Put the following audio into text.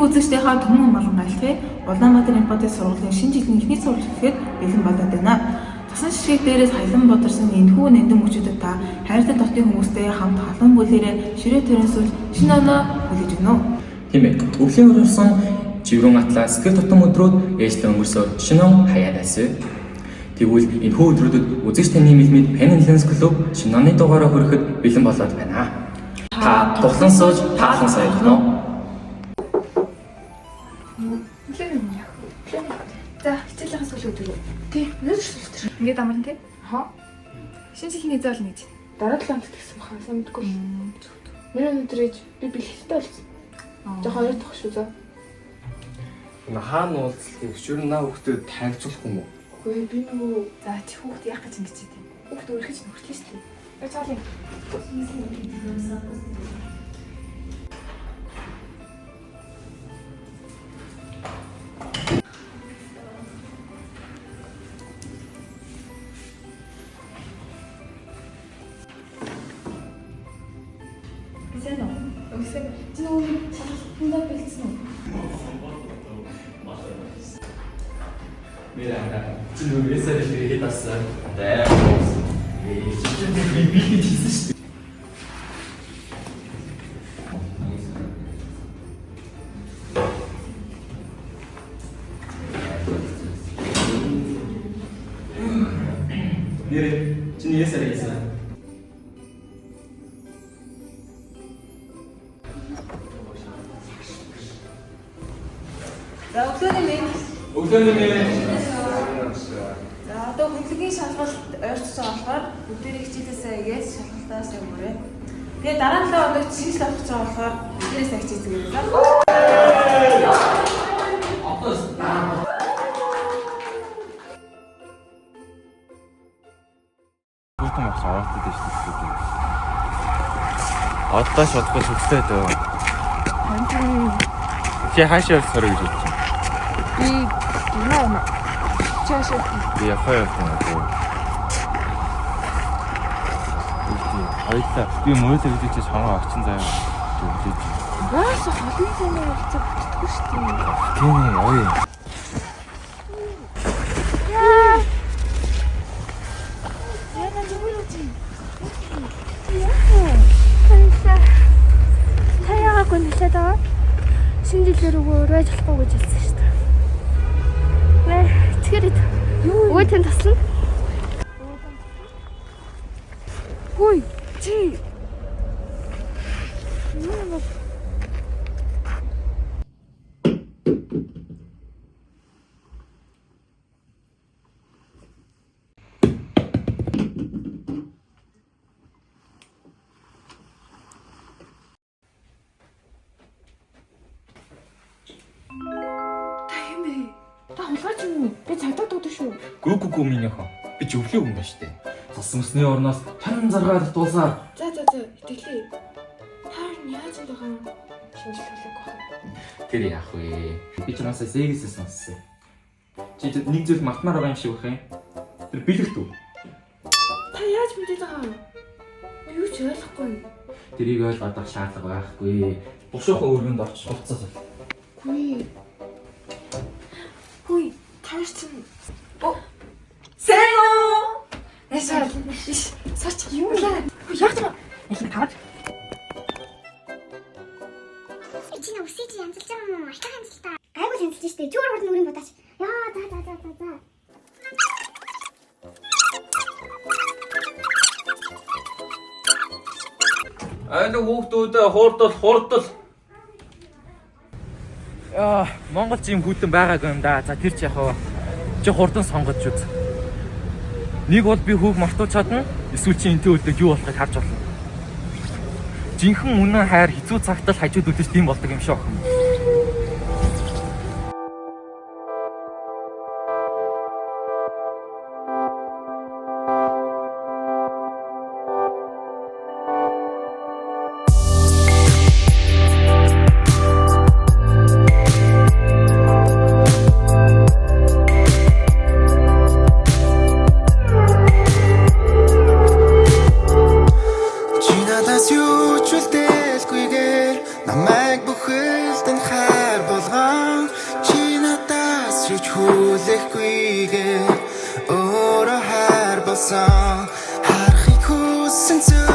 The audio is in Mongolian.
Үзэгчдийнхаа түмэн амгалан айлтгая. Улаанбаатар Эмпати сургуулийн шинэ жилийн эхний сурвалж гэхэд бэлэн болоод байна. Цасан ширхэг дээрээс хаялан бодарсан энэхүү нандин мөчүүдэд та хайртай дотны хүмүүстэй хамт халуун бүлээрээ ширээ төрөнсөж шинэ оноо хүлээж өгнө. Тийм ээ. Өвлийн өрсөн живрэн атлас сэтгэл тутам өдрүүд ээжлэн өнгөрсөөр шинэ он хаяад айсан. Тэгвэл энэхүү өдрүүдэд үзэгч таны мэлмид Pen and Lens Club шинэ оны дугаараа хүрэхэд бэлэн болоод байна. Та тухлан сууж таалан саягдана уу? За, хичээлийнхаа сүүлийн өдөр үү? Тий, өнөөдөр сүүлд тэр. Ингээд амарна тий? Аха. Шинэ жилийн хэзээ болно гэж. Дараа 7 хоногт гэсэн баха, сайн мэдгүй. Нэр өнөөдөр ээж би бэлгэлтэй болсон. Жохоо хоёр дахь шүү за. На хаана уулзалт юм чи ер нь наа хүүхдэд танилцуулах юм уу? Үгүй би нөгөө За, чи хүүхд яах гэж ингэж идэв? Хүүхд өргөж нөхөрлөө шүү дээ. Яа цаалын. Сайн уу? Өсөө. Чи нөгөө шалгалтандаа бэлдсэн үү? Нэр анда. Чи нөгөө эсэр хийгээд авсан. Анда. Чи би бэлдэж хийсэн шүү дээ. Нэр чи эсэр хийсэн. За өглөөний мэнд. Өглөөний мэнд. За одоо хөдөлгөөний шалгалт ойртож байгаа болохоор бүгдээрээ хичээлээсээ игээд шалгалтаа сайн өгөөрэй. Тэгээ дараа нь 7 хоногт шинжил авах гэж байгаа болохоор бүгдээрээ сайн хичээцгээе. Хүүтэн багш оролцоод шүү дээ. Одоо шодгүй сүлтэй дөө. Чи хаашаа явах сорой гэж бодож байна? Би гинэ юм. Чи хаашаа Би явах явах юм аа. Хоёлаа би мөрөөдөө гэдэг чи сонгоо очин заяа. Зөвлөж. Угаасаа холын зайнаар уулзах бүтдэггүй шүү дээ. Тийм ээ, ой. Яа. Яна зүгээр үү чи? Танилаа. Та яагаагүй нэлээд байгаа. Шинэ жилээр өгөө урайж болохгүй гэж хэлсэн шүү дээ. Мэ тэгэхээр юу? Өө тань таслана. Хүй чи. Юу юм бэ? Та юм бэ? Та хулгайч юм уу? Би цагдаа дуудаг шүү. Гү гү гү минийхөө. Би зөвлөө юм байна штэ. Цас мөсний орноос чаран заргаа татуулсаар За за за итгэлээ. Та хоёр нь яаж юм байгаа юм? Шинжил хүлээхгүй байна. тэр яах вэ? Би ч насаа сэгсээс сонссон. Чи нэг зүйл мартмаар байгаа юм шиг байх юм. Тэр бэлэгт үү? Та яаж мэдээд байгаа юм? Би юу ч ойлгохгүй. Тэрийг ойлгох шаардлага байхгүй. Бушуухан өргөнд очиж хуцаас бол. Үгүй. Хүй, Та хоёр чинь Сайн уу? наашаа. Иш, сууч. юу юм? Яг юм. Эхлэн таваад. Чи нэ үсээ чи янзалж байгаа юм уу? Алтан янзалта. Гайгүй янзалж штэ. Чүүр хурд нүрийн будаач. Яа за за за за за. Айлаг хүүхдүүдээ хурдл хурдл. Яа, Монгол ч юм хүүтэн байгаагүй юм да. За тэр ч яхаа. Чи хурдан сонгож үз. Нэг бол би хүүг мартууч чадна. Эсвэл чи энтэй үлдээд юу болохыг харж болно. Жинхэнэ үнэн хайр хэцүү цагт л хажууд үлдэж тийм болдог юм шиг охин. Чи надаас юу ч үлдээлгүйгээр намайг бүхэлдэн Болгон чи надаас шиж хүлээхгүйгээр өөрөө хайр болсон. Харахыг хүссэн.